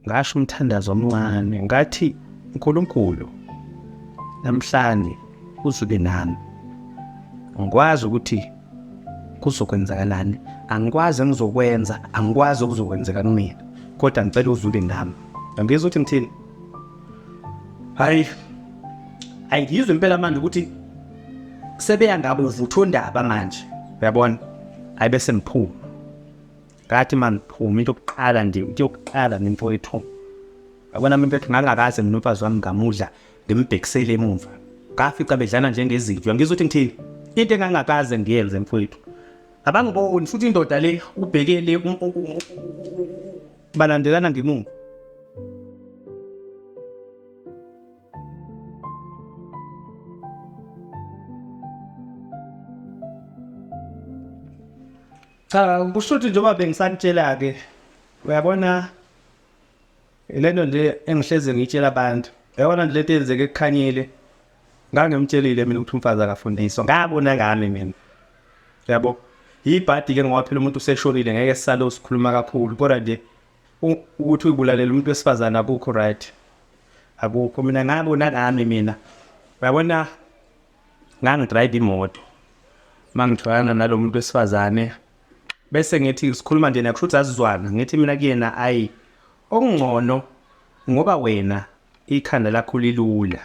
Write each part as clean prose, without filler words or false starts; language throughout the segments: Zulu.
Ngasho umthandazo omncane ngathi uNkulunkulu namhlanje uzube nami. Ngikwazi ukuthi kuzokwenzakalani, angikwazi engizokwenza, angikwazi okuzokwenzeka kumina, kodwa ngicela uzube nami. Angizwa ukuthi ngithini. Hayi, ayingizwe impela manje ukuthi sebeya ngabo uvuthondaba manje, uyabona? Hayi, bese ngiphuma. Ngathi mangiphuma into yokuqala nje, into yokuqala nemfowethu. Yabona mina mfethu ngangakaze mina umfazi wami ngamudla ngimbhekisele emuva. Ngafica bedlana njengezinja. Uyangizwa ukuthi ngithini? Into engangakaze ngiyenze mfowethu. Abangiboni futhi indoda le ubhekele balandelana ngemuva. Cha, kusho ukuthi njengoba bengisanitshela-ke, uyabona lento nje engihleze ngiyitshela abantu. Uyabona nje lento eyenzeke ekukhanyile. Ngangimtshelile mina ukuthi umfazi akafundiswa. Ngabona ngami mina. Yabo. Yibhadi-ke ngoba phela umuntu useshonile ngeke sisale usikhuluma kakhulu kodwa nje ukuthi uyibulalela umuntu wesifazane akukho right. Akukho mina ngabona ngami mina. Uyabona ngangidrive imoto mangitholana nalo muntu wesifazane bese ngithi sikhuluma nje nakusho ukuthi asizwana ngithi mina kuyena ayi okungcono ngoba wena ikhanda lakho lilula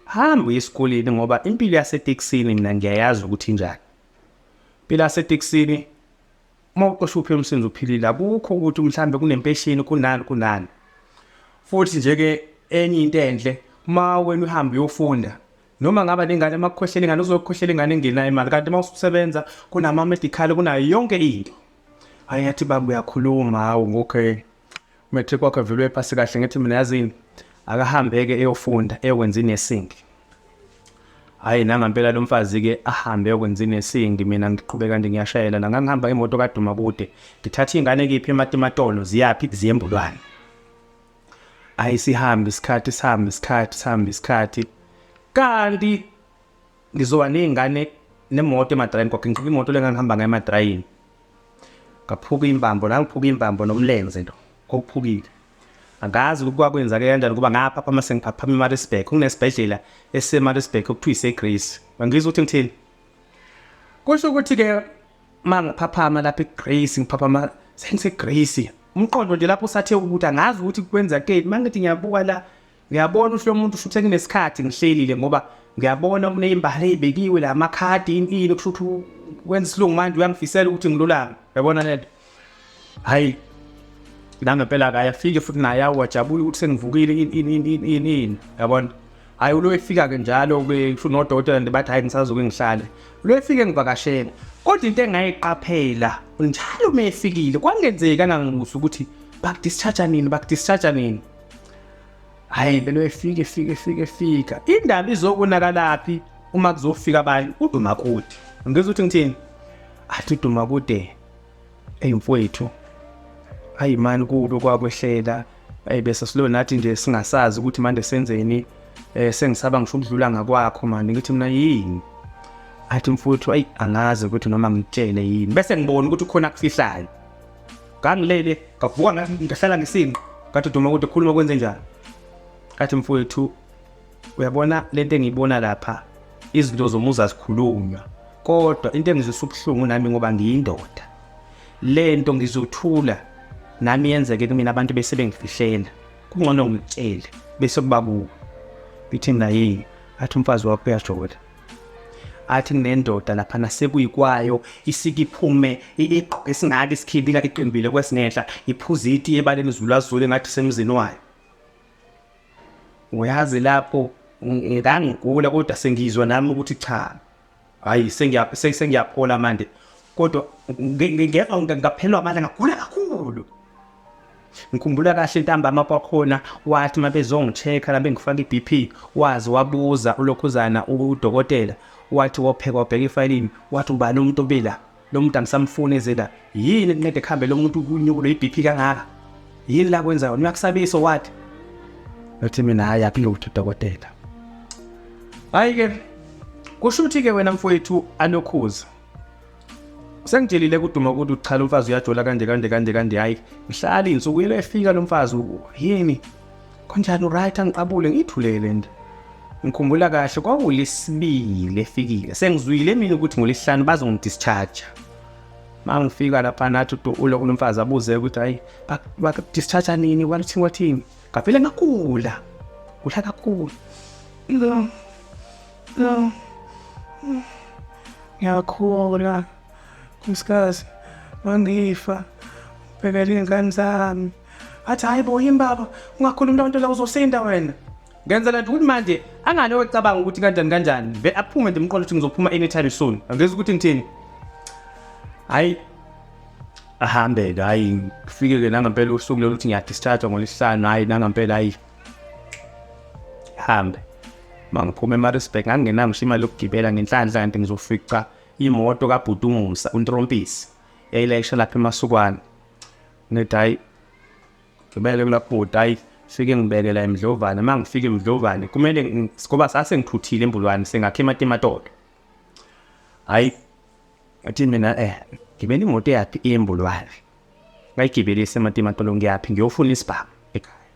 hamba uye esikoleni ngoba impilo yasetekisini mina ngiyayazi ukuthi injani impilo yasetekisini Uma uqosha uphi umsebenzi uphilile akukho ukuthi mhlambe kunempesheni kunani kunani. Futhi nje ke enye into enhle uma wena uhamba uyofunda noma ngaba nengane uma kukhwehlela ingane uzokhwehlela ingane engenayo imali kanti uma ususebenza kunama medical kunayo yonke into. Hayi yathi baba uyakhuluma hawu okay. Matric wakhe vele uyephase kahle ngithi mina yazini akahambeke eyofunda eyokwenza inursing. Hhayi nangampela lo mfazi-ke ahambe eyokwenza inursing mina ngiqhubeka nje ngiyashayela la ngangihamba ngemoto kaduma kude ngithatha iy'ngane kiphi ematimatolo ziyaphi ziyembulwane. Hhayi sihambe isikhathi sihambe isikhathi sihambe isikhathi kanti ngizoba ney'ngane nemoto emadrayini kwakhe ngiqhuba imoto le ngangihamba ngayo emadrayini ngaphuka imbambo la ngiphuka imbambo nomlenze lo ophukile angazi ukuthi kwakwenzake kanjani kuba ngaphaphama sengiphaphama eMaritzburg kunesibhedlela esiseMaritzburg okuthiwa iseGreece angizwa ukuthi ngithini kusho ukuthi-ke uma ngiphaphama lapha eGreece ngiphaphama sengiseGreece umqondo nje lapho usathe ukuthi angazi ukuthi kwenzakeni uma ngithi ngiyabuka la Ngiyabona usho umuntu futhi sekunesikhathi ngihlelile ngoba ngiyabona kunezimbali ezibekiwe la amakhadi ini kusho ukuthi wenza isilungu manje uyangifisela ukuthi ngilulame uyabona lento hayi nangempela akaye afike futhi naye awajabula ukuthi sengivukile ini ini ini ini ini yabona hayi ulo efika ke njalo ke futhi nodokotela nje bathi hayi ngisazoke ngihlale lo efike ngivakashela kodwa into engayiqaphela njalo uma efikile kwangenzeka angangibuza ukuthi bakudischarge nini bakudischarge nini Hayi belo efika efika efika efika. Indaba izokonakalaphi uma kuzofika abanye uDumakude. Ngizwe ukuthi ngithini? Athi uDumakude ey mfowethu. Hayi mani kubi kwakwehlela. Ey bese silo nathi nje singasazi ukuthi manje senzeni. Eh sengisaba ngisho ukudlula ngakwakho manje ngithi mina yini? Athi mfowethu ayi angazi ukuthi noma ngitshele yini. Bese ngibona ukuthi khona kufihlayo. Ngangilele ngavuka ngahlala ngesinqa ngathi duma ukuthi khuluma kwenze njani. Ngathi mfowethu uyabona lento engiyibona lapha izinto zomuzi azikhulunywa kodwa into engizwisa ubuhlungu nami ngoba ngiyindoda lento ngizothula nami yenzeke kumina abantu bese bengifihlela kungcono ngitshele bese kuba kuwe ngithi mina yini athi umfazi wakho uyajola athi kunendoda laphana sekuyikwayo isike iphume igqoke esingaka isikhindi ingakho iqimbile kwesingenhla iphuza iti ebaleni izulazula engathi semzini wayo uyazi lapho ngangigula kodwa sengizwa nami ukuthi cha hayi sengiyaphola manje kodwa ngeva ngaphelwa amandla ngagula kakhulu Ngikhumbula kahle ntambama kwakhona wathi uma bezongi-check-a la bengifaka i-BP waze wabuza ulokhuzana udokotela wathi wopheka wabheka efayilini wathi ubani umuntu obela lo muntu angisamfuni eze la yini kunqede kuhambe lo muntu kunyukulwe i-BP kangaka yini la kwenza yona uyakusabisa wathi ngathi mina hhayi akulutho dokotela hhayi-ke kusho ukuthi-ke wena mfowethu alokhuza. Sengitshelile kuduma ukuthi cha lo mfazi uyajola kanje kanje kanje kanje hayi ngihlala iy'nsuku yilo efika lo mfazi yini kanjani uright angiqabule ngiyithulele nje ngikhumbula kahle kwakulisibili efikile sengizwile mina ukuthi ngolesihlanu bazongidischarge uma ngifika lapha nathi ulo kulo mfazi abuze ukuthi hayi bakudischarge nini kwathini kwathini ngavele ngagula gula kakhulu no no ngiyakhula nkosikazi mangifa bhekela iy'ngane zami athi hayi bo yini baba ungakhulumi loo nto la uzosinda wena ngenzela nje ukuthi manje angane wecabanga ukuthi kanjani kanjani ve aphume nje umqondo ukuthi ngizophuma anytime soon angizwa ukuthi ngithini hayi ahambe-ke hhayi kufike-ke nangempela usuku lolu ukuthi ngiyadischarge ngolwesihlanu hhayi nangempela hhayi hambe mangiphuma eMaritzburg ngangingenayo ngisho imali yokugibela ngenhlanhla kanti ngizofica imoto kabhuti umusa untrompisi yayilayisha lapha emasukwane ngithi hhayi gibele kulabhuti hhayi fike ngibeke la emdlovane uma ngifika emdlovane kumele ngoba sase ngithuthile embulwane sengakhe ematimatolo hhayi ngathi mina eh gibela imoto eyaphi embulwane ngayigibelisa ematimatolo ngiyaphi ngiyofuna isibhamu ekhaya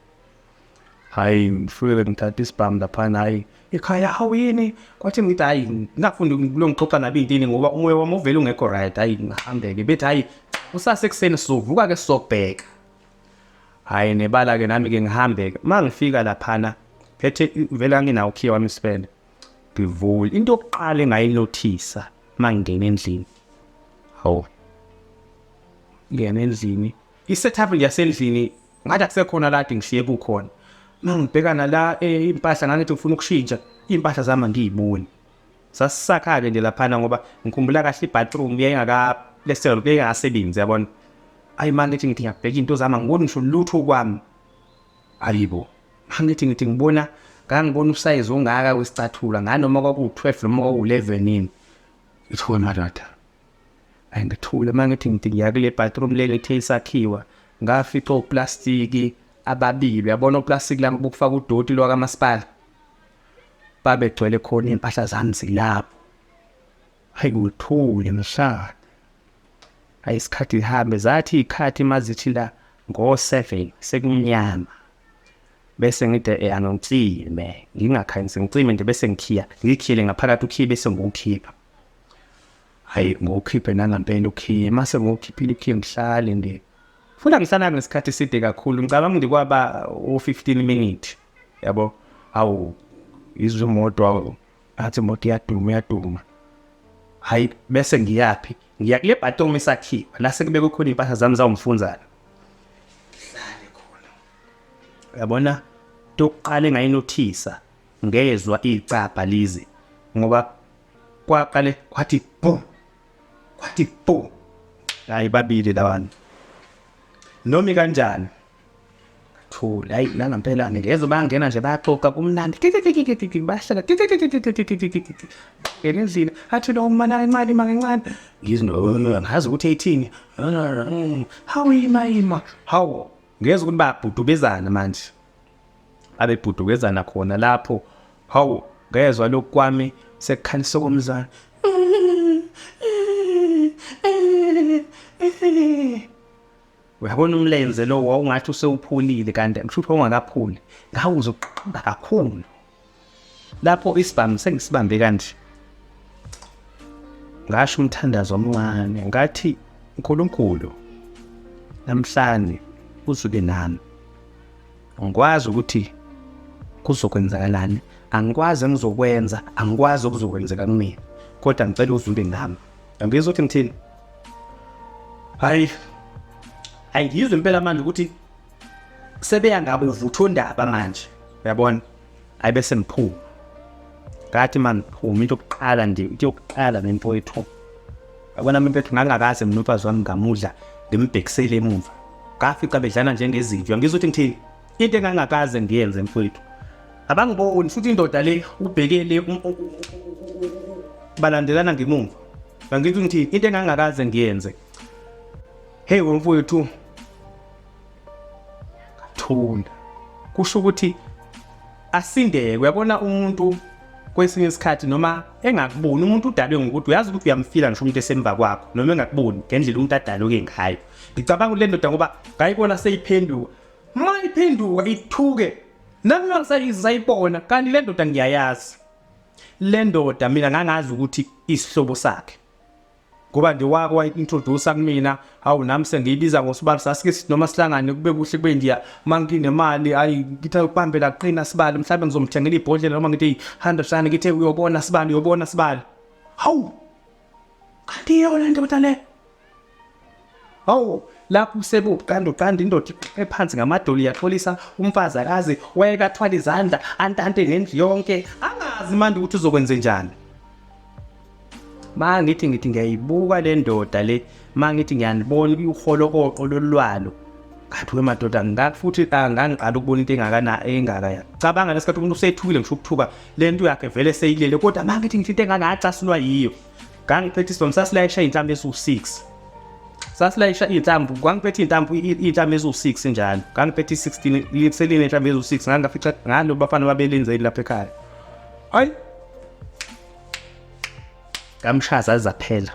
hayi ngifike ngithatha isibhamu laphana hayi ekhaya hawu yini kwathi ngithi hayi ngingafuni kulongixoxa nabo iy'ntini ngoba umoya wami uvele ungekho right hayi ngihambe-ke bethi hayi kusasekuseni sizovuka-ke sizobheka hhayi nebala-ke nami-ke ngihambe-ke uma ngifika laphana phethe vele anginawo ukhiye wami isipele ngivule into yokuqala engayinothisa uma ngingena endlini hawu ngena endlini i-setup nje yasendlini ngathi akusekhona lade ngishiye kukhona uma ngibhekana la eh, iy'mpahla ngangithi ngifuna ukushintsha iy'mpahla zami angiyiboni sasisakha-ke nje laphana ngoba ngikhumbula kahle i-bathroom yayingakaleselwa yayingakasebenzi yabona ayi ma ngithi ngithi ngiyabheka iy'nto zami angiboni ngisho lutho kwami ayibo ma ngithi ngithi ngibona ngangibona usayizi ongaka wesicathula nganoma kwakuwu-12 noma kwakuwu-11 yini ngithi madoda Ayi ngithule uma ngithi ngithi ngiya kule bathroom le ngithe isakhiwa ngafica oplastiki ababili uyabona oplastiki lami bokufaka udoti lwakamasipala babegcwele khona iy'mpahla zami zilapho hayi ngithule ngihlala hayi isikhathi lihambe zathi iy'khathi mazithi la ngo-7 sekumnyama bese ngithi eh angicime ngingakhanyisi ngicime nje bese ngikhiya ngikhiyele ngaphakathi ukhiye bese ngiwukhipha hayi ngiwukhiphe nangampela ukhiye mase ngiwukhiphile ukhiye ngihlale nje futhi angisalanga ngesikhathi eside kakhulu ngicabanga nje kwaba u-15 minute yabo awu izwe imoto awu athi imoto iyaduma iyaduma hayi bese ngiyaphi ngiya kule bathroom esakhiwa la sekubekwe khona iy'mpahla zami zawumfunzana ngihlale khona uyabona into yokuqala engayinothisa ngezwa icabha lize ngoba kwaqale kwathi boom kwathi boom hayi babili labantu nomi kanjani thula hayi la ngempela ngezwe bangena nje bayaxoxa kumnandi bahlala ngena endlini athi lo mana kancane ima kancane ngizwe ngazi ukuthi eyithini hawu ima ima hawu ngezwe ukuthi babhudubezana manje babebhudukezana khona lapho hawu ngezwa lokhu kwami sekukhalisa komzana uyabona umlenze lo wawungathi usewuphulile kanti ngisho ukuthi wawungakaphuli ngawo uzoqhamba kakhulu lapho isibhamu sengisibambe kanje ngasho umthandazo omncane ngathi uNkulunkulu namhlanje uzuke nami angikwazi ukuthi kuzokwenzakalani angikwazi engizokwenza angikwazi okuzokwenzeka kumina kodwa ngicela uzube nami angizwa ukuthi ngithini hayi ayingizwe impela manje ukuthi sebeya ngabe uvuthondaba manje uyabona hayi bese ngiphuma ngathi mangiphuma into yokuqala nje into yokuqala nemfowethu yabona mfethu ngangakaze mina umfazi wami ngamudla ngimbhekisele emuva ngafica bedlana njengezinja ngizwa ukuthi ngithini into engangakaze ngiyenze mfowethu abangiboni futhi indoda le ubhekele um, balandelana ngemumva ngithi ngithi into engangakaze ngiyenze hey wemfowethu thula kusho ukuthi asindeke uyabona umuntu Kwesinye isikhathi noma engakuboni umuntu udalwe ngokuthi uyazi ukuthi uyamfila ngisho umuntu esemva kwakho noma engakuboni ngendlela umuntu adalwe ngayo. Ngicabanga ukuthi le ndoda ngoba ngayibona seyiphenduka. Uma iphenduka ithuke nami ngisayibona kanti le ndoda ngiyayazi. Le ndoda mina ngangazi ukuthi isihlobo sakhe. Ngoba nje wake wayi-introduce kumina, hawu nami sengiyibiza ngosibali, sasike sithi noma sihlangane kube kuhle kube ngiya uma nginemali, hayi ngithi ukubambe la qina sibali, mhlawumbe ngizomthengela ibhodlela noma ngithi 100 rand, ngithe uyobona sibali, uyobona sibali. Hawu, kanti iyona ndoda le. Hawu, lapho usebuqanda uqanda indoda iqe phansi ngamadolo iyaxolisa umfazi akaze wayekathwala izandla antante nendlu yonke angazi manje ukuthi uzokwenze njani. Ma ngithi ngithi ngiyayibuka le ndoda le, ma ngithi ngiyanibona uholokoqo lolwalo. Ngathi we madoda ngathi futhi ngangiqala ukubona into engakana engaka ya. Cabanga lesikhathi umuntu usethukile ngisho ukuthuka le nto yakhe vele seyilele kodwa ma ngithi ngithi into engaka ngacasulwa yiyo. Ngangiphethe isibhamu sasilayisha iy'nhlamvu eziwu-6. Sasilayisha iy'nhlamvu, ngangiphethe iy'nhlamvu iy'nhlamvu eziwu-6 njalo. Ngangiphethe i-16 seline inhlamvu eziwu-6 ngangafica ngalo bafana babelenzeni lapha ekhaya. Hayi ngamshaya zazaphela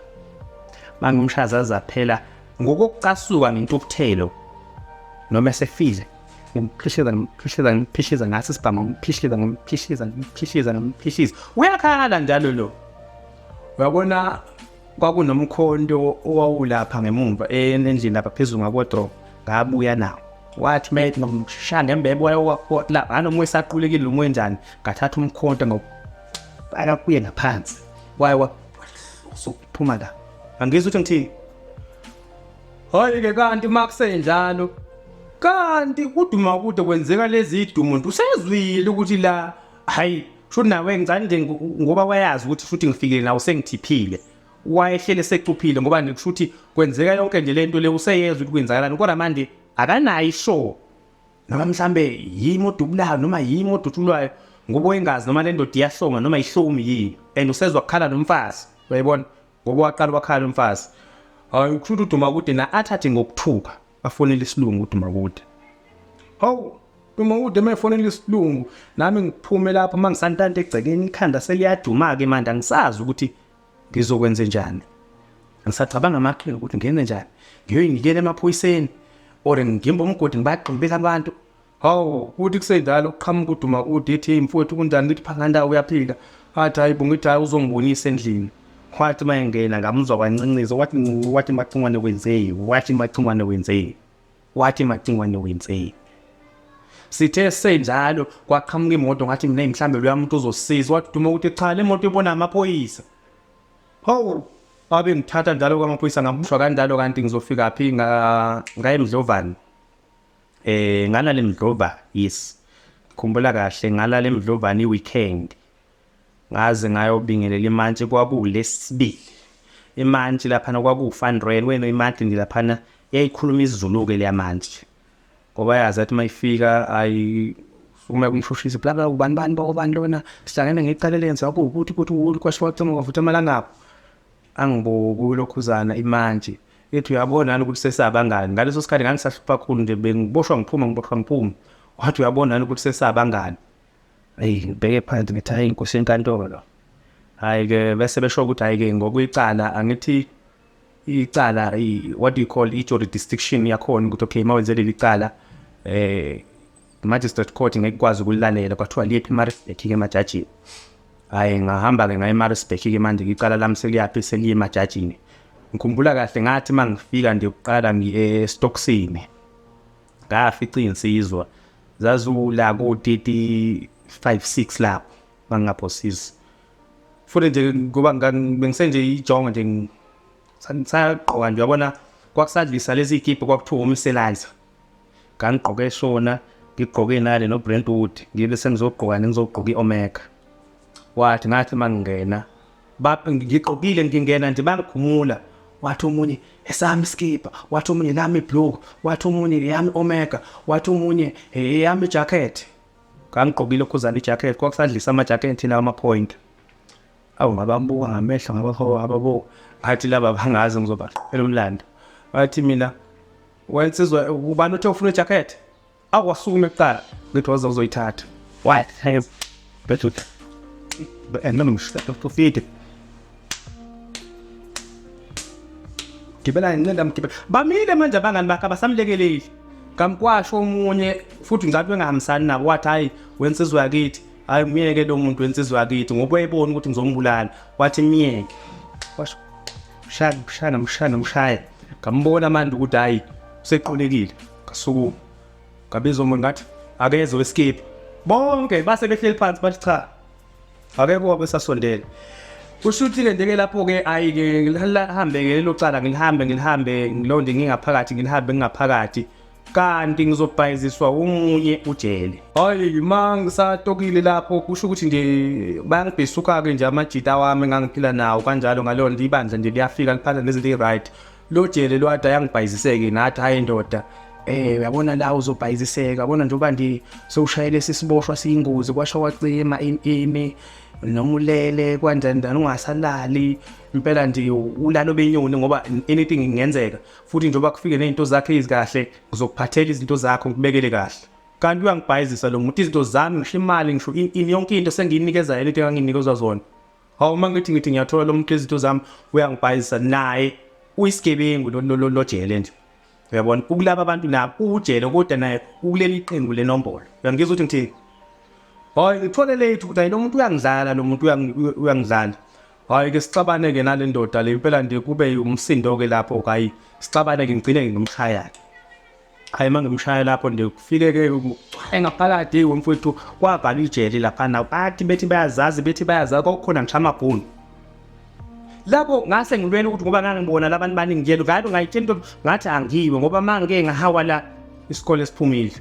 mangimshaya zazaphela ngokokucasuka ngentukuthelo noma esefile ngimphihliza ngimphihliza ngimphihliza ngathi sibhamu ngimphihliza ngimphihliza ngimphihliza ngimphihliza uyakhala njalo lo uyabona kwakunomkhonto owawulapha ngemumva endlini lapha phezulu ngakodro ngabuya nawo wathi mate ngomshaya ngembebo wayewakhotla nganoma esaqulekile noma wenjani ngathatha umkhonto ngawufaka kuye ngaphansi waye usuphuma la angizwa ukuthi ngithini hayi-ke kanti uma kusenjalo kanti kuduma kude kwenzeka lezi idumo nto usezwile ukuthi la hayi shuthi nawe ngicane nje ngoba wayazi ukuthi futhi ngifikile nawe usengithiphile wayehlele secuphile ngoba nje kushuthi kwenzeka yonke nje lento le useyezwa ukuthi kwenzakalani kodwa manje akanayo ishow noma mhlambe yimi odubulayo noma yimi odutshulwayo ngoba wayengazi noma le ndoda iyahloma noma ihlomi yini and usezwa kukhala nomfazi uyayibona ngoba waqala wakhala umfazi hayi kusho ukuthi uDumakude na athathe ngokuthuka afonele isilungu uDumakude hawu Dumakude mefonela isilungu nami ngiphume lapho mangisantanta egcekeni ikhanda seliyaduma ke manje angisazi ukuthi ngizokwenze njani ngisacabanga amaqhinga ukuthi ngenze njani ngiyoyinikela emaphoyiseni or ngimba umgodi ngibagxibele abantu Hawu, kuthi kusenjalo kuqhamuka uDumakude ethi hey mfowethu kunjani ngithi phangandawo uyaphila. Athi hayi bo ngithi hayi uzongibonisa endlini. Wathi uma engena ngamuzwa kwancinciza wathi wathi Macingwane wenzeni wathi Macingwane wenzeni wathi Macingwane wenzeni. Sithe senjalo kwaqhamuka imoto ngathi mina mhlambe loya muntu uzosiza wathi Duma ukuthi cha le moto ibona amaphoyisa. Hawu abe ngithatha njalo kwamaphoyisa ngabushwa kanjalo kanti ngizofika phi ngaye Mdlovane. Eh ngalala eMdlova yes. Khumbula kahle ngalala eMdlovane iweekend. Ngaze ngayobingelela imantshi kwakulesibili. Imantshi laphana kwakuwuFan wena imantshi nje laphana yayikhuluma isiZulu ke leyamantshi. Ngoba yazi athi mayifika ayi uma kumshushisi bla bla ubani bani bani lona sihlangene ngecala lenziwa kuwukuthi kuthi ukuthi kwasho kwacima kwavutha amalangabu. Angibuki lokhuzana imantshi ethi uyabona yini ukuthi sesabangani ngaleso sikhathi ngangisahlupha kakhulu nje bengiboshwa ngiphuma ngiboshwa ngiphuma wathi uyabona yini ukuthi sesabangani eyi ngibheke phansi ngithi hayi inkosi yenkantolo hhayi-ke bese besho ukuthi hhayi-ke ngokwicala angithi icala what do you call i-jurisdiction yakhona ukuthi okay uma wenze leli cala eh magistrate court ngeke ikwazi ukulilalela kwathiwa liyephi eMaritzburg-ke emajajini hhayi ngahamba-ke ngaye eMaritzburg-ke manje icala lami seliyaphi seliye emajajini ngikhumbula kahle ngathi uma ngifika nje kuqala ngiye esitokisini ngafica iy'nsizwa zazula ko-35 6 lapho mangingaphosisi futhi nje ngoba bengisenje ijongo nje ngisagqoka nje uyabona kwakusadlisa lezi y'kibha kwakuthiwa umselayiza ngangigqoke shona ngigqoke nale no-Brentwood ngibe sengizogqoka ngizogqoka i-Omega wathi ngathi mangingena ngigqokile ngingena nje bangikhumula wathi omunye esami iskipa wathi omunye lami ibhluku wathi omunye eyami omega wathi omunye eyami ijacket ngangigqokile okhuzana ijacket kwakusadlisa amajacket lawa ama-point awu ngababuka ngamehlo ngabahowa ababuka ngathi laba bangazi ngizobaqhela umlando wathi mina wensizwa ubani uthe ufuna ijacket awu wasukuma ekuqala ngithi waze uzoyithatha wathi bethu And gibela nginceda mgibela. Bamile manje abangani bakhe abasamlekeleli. Kamkwasho omunye futhi ngathi bengahambisani nabo, wathi hayi wensizwa yakithi, hayi myeke lo muntu wensizwa yakithi ngoba uyayibona ukuthi ngizombulala. Wathi myeke. Washo mshaya mshaya mshaya mshaya. Ngambona manje ukuthi hayi useqolekile. Ngasukuma. Ngabiza umuntu ngathi akeze weskip. Bonke base behleli phansi bathi cha. Akekho wabesasondela. Kusho ukuthi-ke nje-ke lapho-ke ayi-ke ngilihambe ke lelo cala, ngilihambe ngilihambe ngilonde ngingaphakathi, ngilihambe ngingaphakathi, kanti ngizobhayiziswa omunye ujele. Hayi ma ngisatokile lapho, kusho ukuthi nje bayangibhisuka-ke nje amajita wami engangiphila nawo kanjalo ngaleyo nto, ibandla nje liyafika liphatha nezinto eyi-right. Lo jele lo ade ayangibhayiziseke nathi, hhayi ndoda, uyabona la uzobhayiziseka, yabona njengoba nje sewushayele sisiboshwa siyingozi, kwasho kwacima ini noma ulele kanjani njani ungasalali impela nje ulalo benyoni ngoba anything ingenzeka, futhi njengoba kufike nezinto zakhe ezikahle ngizokuphathela izinto zakho ngikubekele kahle. Kanti uyangibhayizisa lo muntu, izinto zami ngisho imali ngisho yonke into sengiyinikeza yena into enganginikeza zona. Hawu uma ngithi ngiyathola lo muntu izinto zami uyangibhayizisa, naye uyisigebengu lo jele nje. Uyabona ukulaba abantu nabo ujele kodwa naye ukuleli qembu lenombolo. Uyangizwa ukuthi ngithini? Hayi ngithole late ukuthi hayi lo muntu uyangidlala, lo muntu uyangidlala. Hayi ke sixabane ke nale ndoda le impela nje kube umsindo ke lapho, hayi sixabane ke ngigcine ngimshaya ke. Hayi uma ngimshaya lapho nje kufike ke engaphakathi wemfowethu kwavala ijele laphana, bathi bethi bayazazi, bethi bayazazi kwakukhona ngisho amabhunu. Lapho ngase ngilwela ukuthi ngoba ngangibona labantu baningi nje ngabe ngayitshela into ngathi angiwe ngoba mangike ngahawa la isikole siphumile.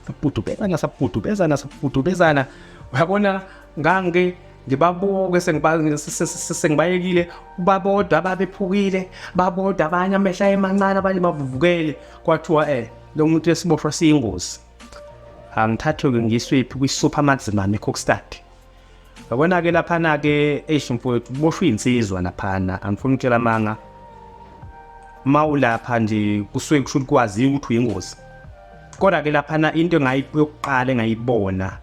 Sabhudubezana sabhudubezana sabhudubezana, uyabona ngangike ngibabuke sengibayekile babodwa ababephukile, babodwa abanye amehla emancane, abanye bavuvukele. Kwathiwa lo muntu esiboshwa siyingozi, angithathwe-ke ngiswephi kwi-super maximum eKokstad. Yabona-ke laphana-ke eish mfowethu kuboshwa iy'nsizwa laphana, angifuni ukutshela amanga. Uma ulapha nje kusuke kusho ukuthi kwaziwa ukuthi uyingozi. Kodwa-ke laphana into yokuqala engayibona,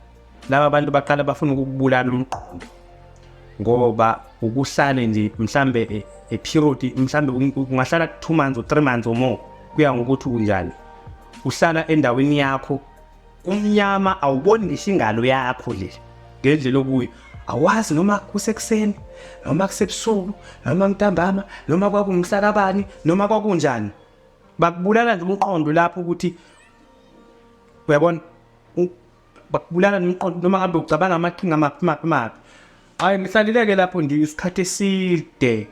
laba bantu baqala bafuna ukukubulala umqondo, ngoba ukuhlale nje mhlambe a period, mhlambe ungahlala 2 months or 3 months or more, kuya ngokuthi unjani. Uhlala endaweni yakho kumnyama, awuboni ngisho ingalo yakho le ngendlela okuyo, awazi noma kusekuseni noma kusebusuku noma ntambama noma kwakumhlakabani noma kwakunjani. Bakubulala nje umqondo lapho ukuthi uyabona, bakubulala nomqondo noma ngabe ucabanga amaqhinga amaphi maphi maphi. Hayi ngihlalile-ke lapho nje isikhathi eside,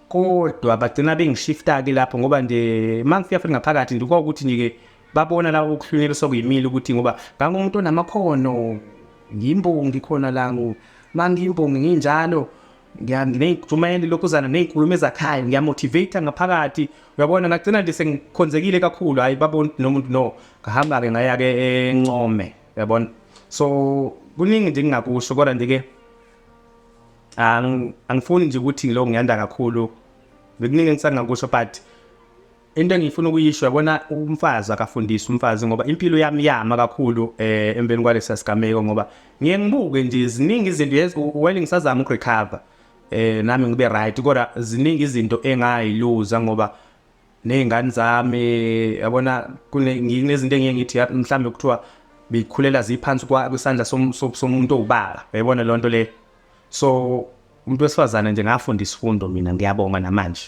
kodwa bagcina bengishifta-ke lapho ngoba nje uma ngifika futhi ngaphakathi nje kwawukuthi nje-ke babona la ukuhlunyelwa sokuyimile ukuthi ngoba ngangumuntu onamakhono, ngiyimbongi khona la, uma ngiyimbongi nginjalo ngiyajumayela lokhuzana ney'nkulumo ezakhayo, ngiyamotivate ngaphakathi, uyabona. Ngagcina nje sengikhonzekile kakhulu, hhayi babona ukuthi nomuntu no, ngahamba-ke ngaya-ke eNcome, uyabona. So kuningi nje engingakusho kodwa nje-ke angifuni nje ukuthi ngilokhu ngiyanda kakhulu, bekuningi engisangakusho, but into engifuna ukuyisho, yabona umfazi akafundisi umfazi, ngoba impilo yami yama kakhulu emveni kwalesa sigameko, ngoba ngiye ngibuke nje ziningi izinto, yes well ngisazama ukurecover nami ngibe right, kodwa ziningi izinto engayiluza ngoba nezingane zami, yabona kunezinto engiye ngithi mhlambe kuthiwa bikhulela ziphansi kwesandla somuntu owubaba, uyayibona leyo nto le. So umuntu wesifazane nje ngafunda isifundo mina, ngiyabonga namanje.